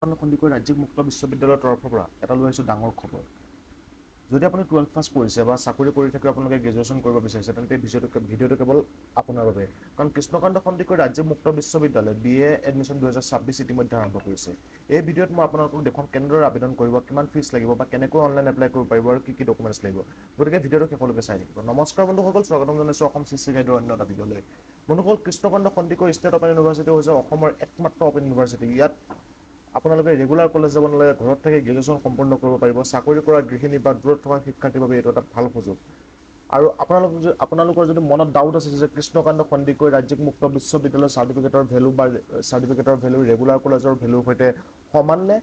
সন্দিকৈ ৰাজ্যিক মুক্ত বিশ্ববিদ্যালয়ৰ তৰফৰ পৰা এটা লৈ আহিছোঁ ডাঙৰ খবৰ। যদি আপুনি 12 পাছ কৰিছে বা চাকৰি কৰি থাকি আপোনালোকে গ্ৰেজুৱেশ্যন কৰিব বিচাৰিছে, তেন্তে এই ভিডিঅ'টো কেৱল আপোনাৰ বাবে। কাৰণ কৃষ্ণকান্ত সন্দিকৈ ৰাজ্যিক মুক্ত বিশ্ববিদ্যালয় বি এ এডমিশ্যন 2026 ইতিমধ্যে আৰম্ভ কৰিছে। এই ভিডিঅ'ত মই আপোনালোকক দেখুৱাম কেনেদৰে আবেদন কৰিব, কিমান ফিজ লাগিব বা কেনেকৈ অনলাইন এপ্লাই কৰিব পাৰিব আৰু কি কি ডকুমেণ্টছ লাগিব। গতিকে ভিডিঅ'টো শেষলৈকে চাই থাকিব। নমস্কাৰ বন্ধুসকল, স্বাগতম জনাইছোঁ অসম চি চি গাইডৰ অন্য এটা ভিডিঅ'লৈ। বন্ধুসকল, Krishnakanta Sandikoi state open university হৈছে অসমৰ একমাত্ৰ অপেন ইউনিভাৰ্চিটি। ইয়াত আপোনালোকে ৰেগুলাৰ কলেজ যাব নালাগে, ঘৰত থাকি গ্ৰেজুৱেশ্যন সম্পূৰ্ণ কৰিব পাৰিব। চাকৰি কৰা গৃহিণী বা দূৰত থকা শিক্ষাৰ্থীৰ বাবে এইটো এটা ভাল সুযোগ। আৰু আপোনালোকৰ যদি মনত ডাউট আছে যে কৃষ্ণকান্ত সন্দিকৈ ৰাজ্যিক মুক্ত বিশ্ববিদ্যালয়ৰ চাৰ্টিফিকেটৰ ভেলু বা চাৰ্টিফিকেটৰ ভেলু ৰেগুলাৰ কলেজৰ ভেলুৰ সৈতে সমান নে,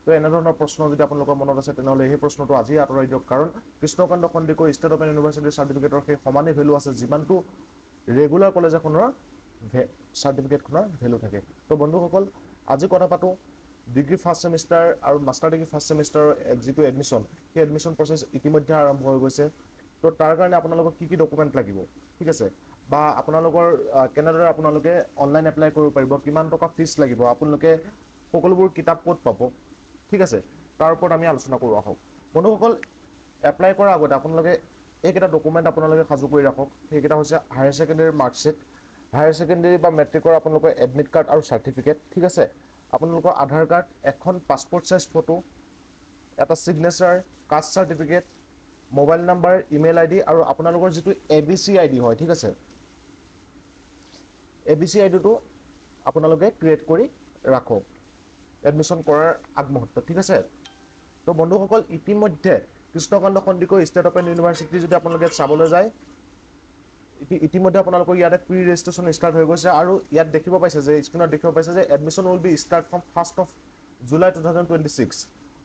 তো এনেধৰণৰ প্ৰশ্ন যদি আপোনালোকৰ মনত আছে, তেনেহ'লে সেই প্ৰশ্নটো আজিয়ে আঁতৰাই দিয়ক। কাৰণ কৃষ্ণকান্ত সন্দিকৈ ষ্টেট অপেন ইউনিভাৰ্চিটিৰ চাৰ্টিফিকেটৰ সেই সমানেই ভেলু আছে, যিমানটো ৰেগুলাৰ কলেজ এখনৰ চাৰ্টিফিকেটখনৰ ভেলু থাকে। তো বন্ধুসকল, আজি কথা পাতোঁ ডিগ্ৰী ফাৰ্ষ্ট ছেমিষ্টাৰ আৰু মাষ্টাৰ ডিগ্ৰী ফাৰ্ষ্ট ছেমিষ্টাৰৰ যিটো এডমিশ্যন, সেই এডমিশ্যন প্ৰচেছ ইতিমধ্যে আৰম্ভ হৈ গৈছে। তো তাৰ কাৰণে আপোনালোকক কি কি ডকুমেণ্ট লাগিব, ঠিক আছে, বা আপোনালোকৰ কেনেদৰে আপোনালোকে অনলাইন এপ্লাই কৰিব পাৰিব, কিমান টকা ফিজ লাগিব, আপোনালোকে সকলোবোৰ কিতাপ ক'ত পাব, ঠিক আছে, তাৰ ওপৰত আমি আলোচনা কৰোঁ আহক। বন্ধুসকল, এপ্লাই কৰাৰ আগতে আপোনালোকে এইকেইটা ডকুমেণ্ট আপোনালোকে সাজু কৰি ৰাখক। সেইকেইটা হৈছে higher secondary marksheet, higher secondary বা মেট্ৰিকৰ আপোনালোকৰ এডমিট কাৰ্ড আৰু চাৰ্টিফিকেট, ঠিক আছে, আপোনালোকৰ আধাৰ কাৰ্ড, এখন পাছপৰ্ট চাইজ ফটো, এটা signature, caste certificate, mobile number, email ID আৰু আপোনালোকৰ যিটো A B C I D হয়, ঠিক আছে, এ বি চি আই ডিটো আপোনালোকে ক্ৰিয়েট কৰি ৰাখক এডমিশ্যন কৰাৰ আগমুহূৰ্তত, ঠিক আছে। তো বন্ধুসকল, ইতিমধ্যে Krishnakanta Sandikoi state open university যদি আপোনালোকে চাবলৈ যায়, ইতিমধ্যে আপোনালোকৰ ইয়াতে প্ৰি ৰেজিষ্ট্ৰেশ্যন ষ্টাৰ্ট হৈ গৈছে। আৰু ইয়াত দেখিব পাইছে যে, স্ক্ৰীণত দেখিব পাইছে যে admission will be start from 1st of July 2026,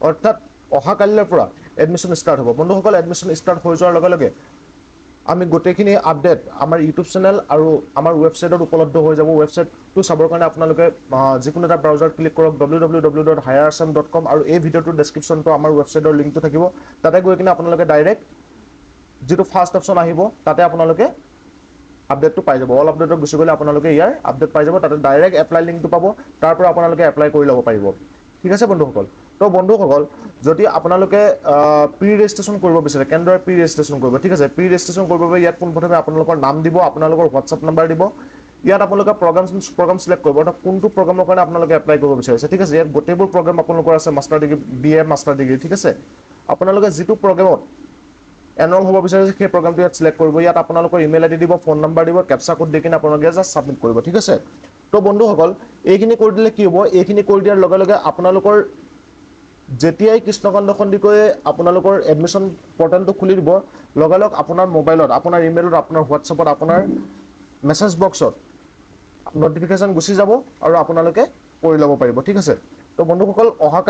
অৰ্থাৎ অহা কালিলৈৰ পৰা এডমিশ্যন ষ্টাৰ্ট হ'ব। বন্ধুসকল, এডমিশ্যন ষ্টাৰ্ট হৈ যোৱাৰ লগে লগে আমি গোটেইখিনি আপডেট আমাৰ ইউটিউব চেনেল আৰু আমাৰ ৱেবছাইটত উপলব্ধ হৈ যাব। ৱেবছাইটটো চাবৰ কাৰণে আপোনালোকে যিকোনো এটা ব্ৰাউজাৰত ক্লিক কৰক www.higherAssam.com আৰু এই ভিডিঅ'টোৰ ডেছক্ৰিপশ্যনটো আমাৰ ৱেবছাইটৰ লিংকটো থাকিব। তাতে গৈ কিনে আপোনালোকে ডাইৰেক্ট যিটো ফাৰ্ষ্ট অপশ্যন আহিব, তাতে আপোনালোকে আপডেটটো পাই যাব। অল আপডেটত গুচি গ'লে আপোনালোকে ইয়াৰ আপডেট পাই যাব। তাতে ডাইৰেক্ট এপ্লাই লিংকটো পাব, তাৰ পৰা আপোনালোকে এপ্লাই কৰি ল'ব পাৰিব। ঠিক আছে বন্ধুসকল। তো বন্ধুসকল, যদি আপোনালোকে প্ৰি ৰেজিষ্ট্ৰেশ্যন কৰিব বিচাৰে, কেনেদৰে প্ৰি ৰেজিষ্ট্ৰেশ্যন কৰিব, ঠিক আছে। প্ৰি ৰেজিষ্ট্ৰেশ্যন কৰিবৰ বাবে ইয়াত পোনপ্ৰথমে আপোনালোকৰ নাম দিব, আপোনালোকৰ হোৱাটছআপ নাম্বাৰ দিব। ইয়াত আপোনালোকে প্ৰগ্ৰাম চিলেক্ট কৰিব, অৰ্থাৎ কোনটো প্ৰগ্ৰামৰ কাৰণে আপোনালোকে এপ্লাই কৰিব বিচাৰিছে, ঠিক আছে। ইয়াত গোটেইবোৰ প্ৰগ্ৰাম আপোনালোকৰ আছে, master degree, BA, master degree, ঠিক আছে। আপোনালোকে যিটো প্ৰগ্ৰামত এনৰল হ'ব বিচাৰিছে, সেই প্ৰগ্ৰামটো ইয়াত চিলেক্ট কৰিব। ইয়াত আপোনালোকৰ ইমেইল আই ডি দিব, ফোন নাম্বাৰ দিব, কেপচা কোড দি কিনে আপোনালোকে জাষ্ট ছাবমিট কৰিব, ঠিক আছে। তো বন্ধুসকল, এইখিনি কৰি দিলে কি হ'ব? এইখিনি কৰি দিয়াৰ লগে লগে আপোনালোকৰ যেতিয়াই কৃষ্ণকান্ত সন্দিকৈয়ে আপোনালোকৰ এডমিশ্যন পৰ্টেলটো খুলি দিব, লগালগ আপোনাৰ মোবাইলত, আপোনাৰ ইমেইলত, আপোনাৰ হোৱাটছএপত, আপোনাৰ মেছেজ বক্সত নটিফিকেশ্যন গুচি যাব আৰু আপোনালোকে কৰি ল'ব পাৰিব, ঠিক আছে। তো বন্ধুসকল, অহা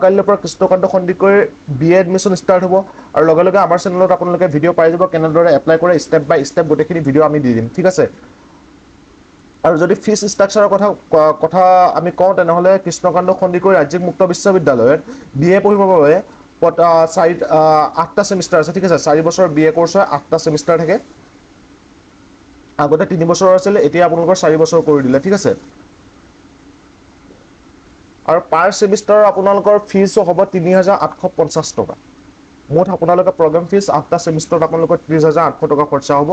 কালিলৈৰ পৰা কৃষ্ণকান্ত সন্দিকৈৰ বি এ এডমিশ্যন ষ্টাৰ্ট হ'ব আৰু লগে লগে আমাৰ চেনেলত আপোনালোকে ভিডিঅ' পাই যাব। কেনেদৰে এপ্লাই কৰে, ষ্টেপ বাই ষ্টেপ গোটেইখিনি ভিডিঅ' আমি দি দিম, ঠিক আছে। আৰু যদি ফিজ ষ্ট্ৰাকচাৰৰ কথা আমি কওঁ, তেনেহ'লে কৃষ্ণকান্ত সন্দিকৈ ৰাজ্যিক মুক্ত বিশ্ববিদ্যালয়ত বি এ পঢ়িবৰ বাবে চাৰি আঠটা ছেমিষ্টাৰ আছে, ঠিক আছে। 4 বছৰ বি এ কৰ্চ হয়, আঠটা ছেমিষ্টাৰ থাকে। আগতে 3 বছৰৰ আছিলে, এতিয়া আপোনালোকৰ 4 বছৰ কৰি দিলে, ঠিক আছে। আৰু পাৰ ছেমিষ্টাৰ আপোনালোকৰ ফিজ হ'ব 3850 টকা। মুঠ আপোনালোকে প্ৰগ্ৰেম ফিজ আঠটা ছেমিষ্টাৰত আপোনালোকৰ 30,800 টকা খৰচা হ'ব।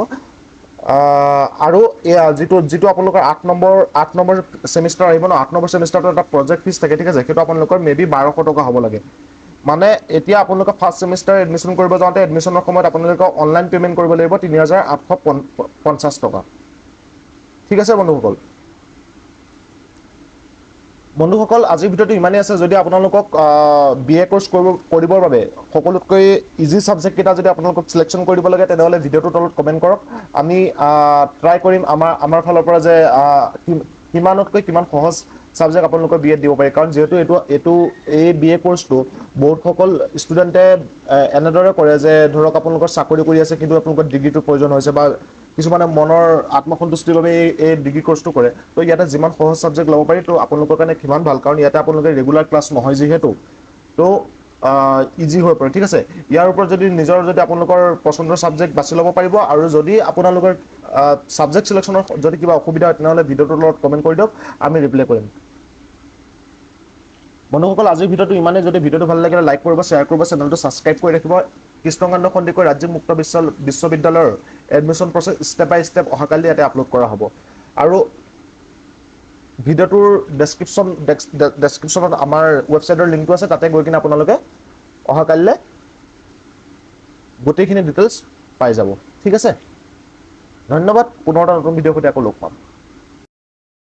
আৰু এয়া যিটো আপোনালোকৰ 8 নম্বৰ ছেমিষ্টাৰ আহিব ন, 8 নম্বৰ ছেমিষ্টাৰটোত এটা প্ৰজেক্ট ফিজ থাকে, ঠিক আছে। সেইটো আপোনালোকৰ মে বি 1200 টকা হ'ব লাগে। মানে এতিয়া আপোনালোকে ফাৰ্ষ্ট ছেমিষ্টাৰ এডমিশ্যন কৰিব যাওঁতে এডমিশ্যনৰ সময়ত আপোনালোকে অনলাইন পে'মেণ্ট কৰিব লাগিব 3850 টকা। ঠিক আছে বন্ধুসকল। বন্ধুসকল, আজিৰ ভিডিঅ'টো ইমানেই আছে। যদি আপোনালোকক বি এ কৰ্চ কৰিবৰ বাবে সকলোতকৈ ইজি ছাবজেক্টকেইটা যদি আপোনালোকক চিলেকশ্যন কৰি দিব লাগে, তেনেহ'লে ভিডিঅ'টোৰ তলত কমেণ্ট কৰক। আমি ট্ৰাই কৰিম আমাৰ ফালৰ পৰা যে কিমানতকৈ কিমান সহজ ছাবজেক্ট আপোনালোকৰ বি এত দিব পাৰি। কাৰণ যিহেতু এইটো এইটো এই বি এ কৰ্চটো বহুতসকল ষ্টুডেণ্টে এনেদৰে কৰে যে ধৰক আপোনালোকৰ চাকৰি কৰি আছে, কিন্তু আপোনালোকৰ ডিগ্ৰীটোৰ প্ৰয়োজন হৈছে বা কিছুমানে মনৰ আত্মসন্তুষ্টিৰ বাবে এই ডিগ্ৰী কৰ্চটো কৰে। তো ইয়াতে যিমান সহজ ছাবজেক্ট ল'ব পাৰি, তো আপোনালোকৰ কাৰণে সিমান ভাল। কাৰণ ইয়াতে আপোনালোকে ৰেগুলাৰ ক্লাছ নহয় যিহেতু, তো ইজি হৈ পৰে, ঠিক আছে। ইয়াৰ ওপৰত যদি নিজৰ যদি আপোনালোকৰ পচন্দৰ ছাবজেক্ট বাছি ল'ব পাৰিব। আৰু যদি আপোনালোকৰ ছাবজেক্ট চিলেকশ্যনৰ যদি কিবা অসুবিধা হয়, তেনেহ'লে ভিডিঅ'টোৰ লগত কমেণ্ট কৰি দিয়ক, আমি ৰিপ্লাই কৰিম। বন্ধুসকল, আজিৰ ভিডিঅ'টো ইমানেই। যদি ভিডিঅ'টো ভাল লাগিলে লাইক কৰিব, শ্বেয়াৰ কৰিব, চেনেলটো ছাবস্ক্ৰাইব কৰি ৰাখিব। কৃষ্ণকান্ত সন্দিকৈ ৰাজ্যিক মুক্ত বিশ্ববিদ্যালয়ৰ admission process step by step অহাকালি ইয়াতে আপলোড কৰা হ'ব। আৰু ভিডিঅ'টোৰ ডেছক্ৰিপশ্যনত আমাৰ ৱেবছাইটৰ লিংকটো আছে, তাতে গৈ কিনে আপোনালোকে অহাকালিলৈ গোটেইখিনি ডিটেইলছ পাই যাব। ঠিক আছে, ধন্যবাদ। পুনৰ এটা নতুন ভিডিঅ'ৰ সৈতে আকৌ লগ পাম।